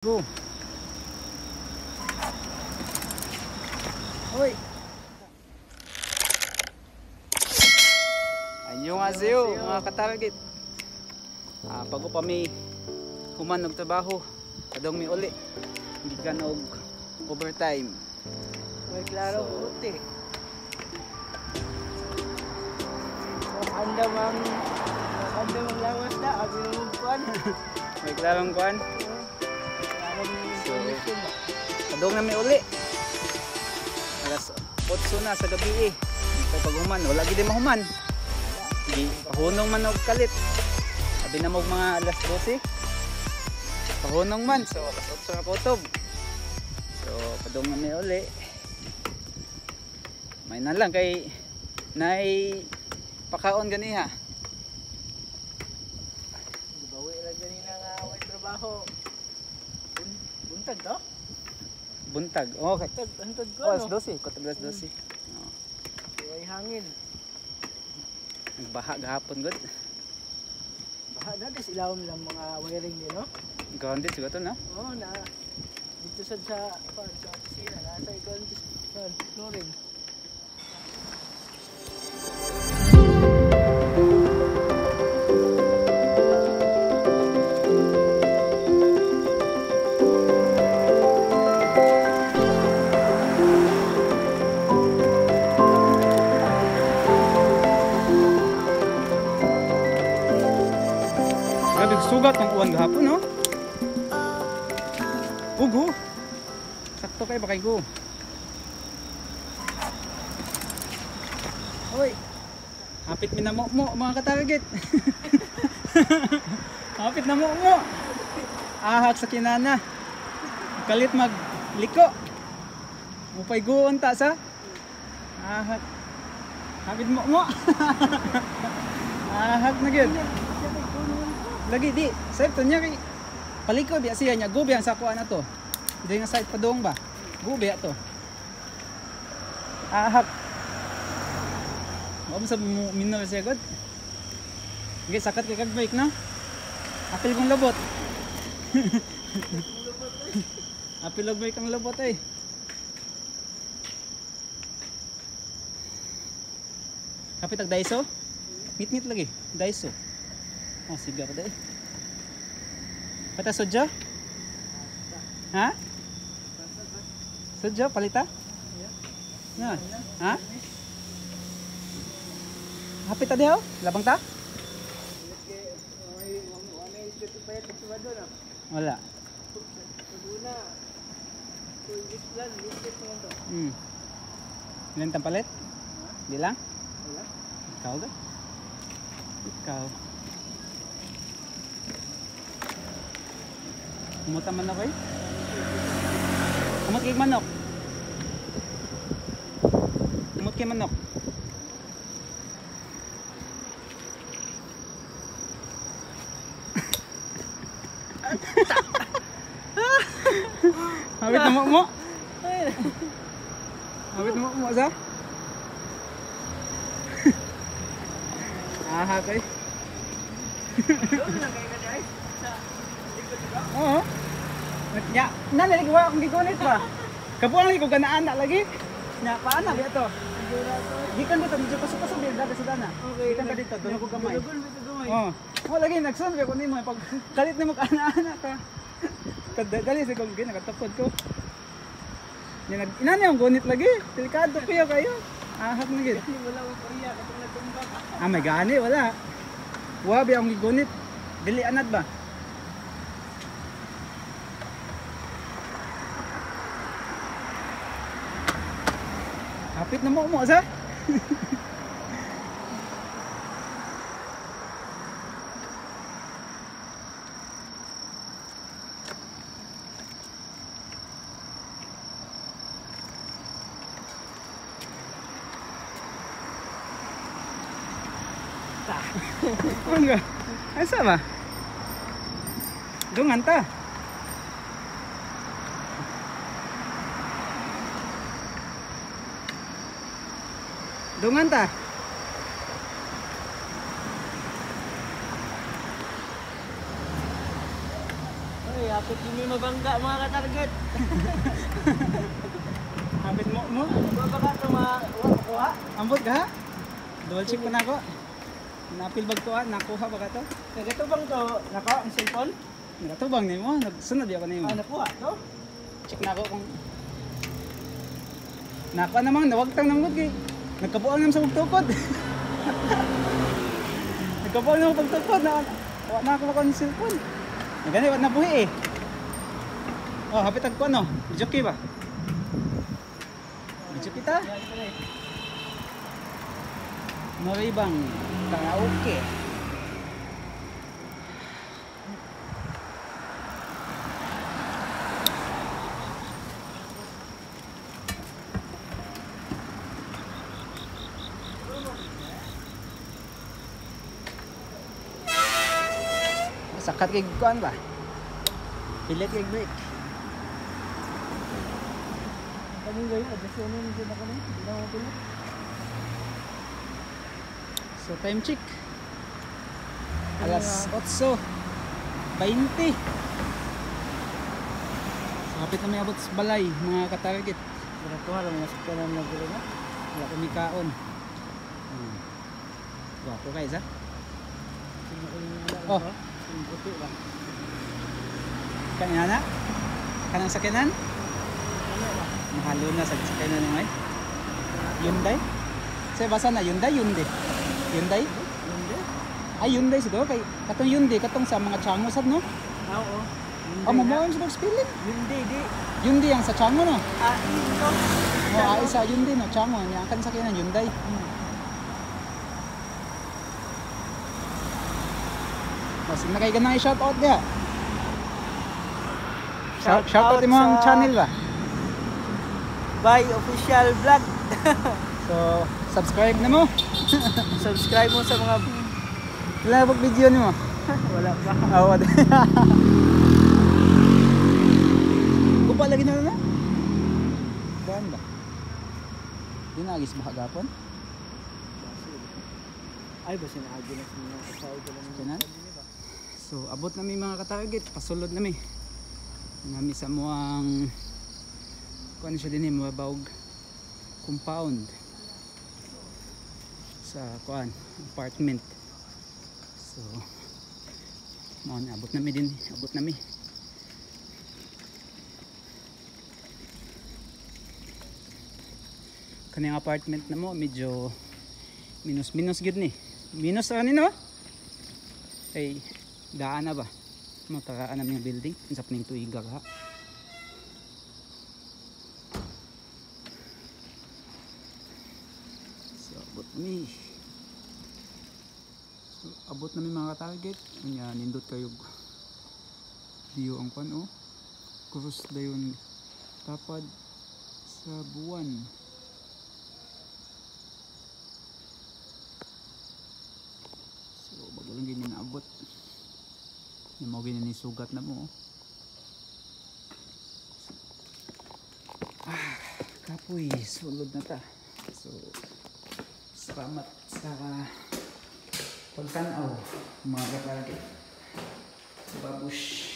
Go. Hoy. Annyeonghaseyo mga katarget. Bago pa mi human og trabaho, adong mi uli. Gikan og overtime. May klaro so, puti. Andamang lawas na abi mo kuan. May klarong kuan. So, adong na mi uli. Alas 8 na sa gabi eh. Kay pag human, wala gid mahuman. Di pahunong man og kalit. Abi na mo mga alas 12. Pahunong man, so alas 8 na kutob. So padung na mi uli. May na lang kay nay pakaon ganiha. Bawi lang ganina nga way trabaho. Buntag to? Buntag. Okay. Buntag ko. Oh, alas 12, kutob alas 12. Oh. Way hangin. Nagbaha gahapon gud. Baha na des ilawom lang mga wiring ni no. Grounded siguro to no? Oo na. Dito sad sa sa opisina nasa ikon flooring. Grabe sugat ang uwan gahapon no. Ugo. Sakto kay ba kay go. Hoy. Hapit mi na mo mga katarget. Hapit na mo. Ahak sa kinana. Kalit magliko. Upay go unta sa. Ahak. Hapit mo. Ahak na gyud. Lagi di, save to niya kay paliko biya siya niya, go biya sa kuan na to. Di nga side padung ba? Go biya to. Ahak. Mo sa minor siya god. Sige sakat kay kag bike no. Apil kong labot. Apil og bike ang labot ay. Kapit ag Daiso? Ngit-ngit lagi, Daiso. Oh, siga pa dai. Pata sodyo? Ha? Sodyo palita? Na. Ha? Hapit ta diha? Labang ta? Wala. Ilan tang palit? Di lang? Ikaw ga? Ikaw. Kumuta manok eh? Kumot kay manok. Kumot kay manok. Hawit na mo. Hawit na mo sa? Aha kay. Oo. Nya, na lagi wa akong gigunit ba. Kabuang lagi ko ganaan na lagi. Nya, paana biya to? Gikan dito medyo pasok-pasok biya dada sa dana. Okay. Gikan ka dito, doon ko gamay. Oh. Mo lagi nagsun biya ko nimo pag kalit nimo ka ana ka. Kadali sa kong ginakatapod ko. Nya nag inani ang gunit lagi. Delikado kayo kayo. Ahak na gid. Wala ko kaya katong nagtumba. Ah, may gani wala. Wa biya akong gigunit. Dili anad ba? Hapit na mo sa? Ano? Asa ba? Dungan ta. Dungan ta. Ay, Hapit yung may mabangga, mga katarget. Hapit mo mo. Baka ito makuha. Ambot ka ha? Double check pa na ako. Napil bag to ha? Nakuha ba ka to? Nagatubang to, nako, ang cellphone? Nakatubang nimo. Nagsunod di ako nimo. Ah, nakuha to? Check na ako kung nakuha namang nawagtang namang kay nagkabuang naman sa pagtukod. Nagkabuang naman pagtukod na wa na ako makuha ng cellphone. Nagani wa na buhi eh. Oh, hapit ang kuno. Video key ba? Video kita. Maribang karaoke. Sakat kay kuan ba? Pilit kay break. Kami gayon, adjust yun yung dyan ako na. Hindi na ako pilit. So time check. Alas 8:20. So kapit na may abot sa balay, mga katarget. Ginagawa lang, mga sakyan na nagulo na. Wala kami kaon. Gwapo guys ha. Oh. Yung puti ba? Kanina na? Kanang sakyanan? Mahalo na sa sakyanan ni May. Hyundai? Sa basa na Hyundai, Hyundai. Hyundai? Hyundai? Ay, Hyundai siguro kay katong Hyundai katong sa mga chango sad no? Ah, oo. Ah, mo mo siguro spelling. Hyundai di. Hyundai ang sa chango no. Ah, ito. Oh, ay sa Hyundai no, chango niya ang kanang sakyanan Hyundai. Mas na kay ganang shout out diha. Shout, shout out imo ang channel ba? By Official Vlog. So, subscribe na mo. Subscribe mo sa mga Ilan na video nimo? Wala pa. Ah, wala. Kupa lagi na na. Kuan ba? Di na agis baha gapon. Ay, basta naagi na sa mga kasay ko lang. Kanan? So, abot na mi mga katarget, pasulod na mi. Nami sa muang kuan siya din eh, mabawg compound sa kuan apartment. So, mao na abot na mi din, abot na mi. Kaning apartment na mo medyo minus-minus gyud ni. Minus ra ni no? Ay daan na ba? Mataraan na yung building. Sa paning tuiga ka. So abot mi. So abot na mi mga target. Unya nindot kayo view ang kwan oh. Cross dayon tapad sa buwan. So bago lang gini naabot. Yung mo gini ni sugat na mo. Ah, kapoy, sulod na ta. So salamat sa pagtanaw mga katarget. Babush.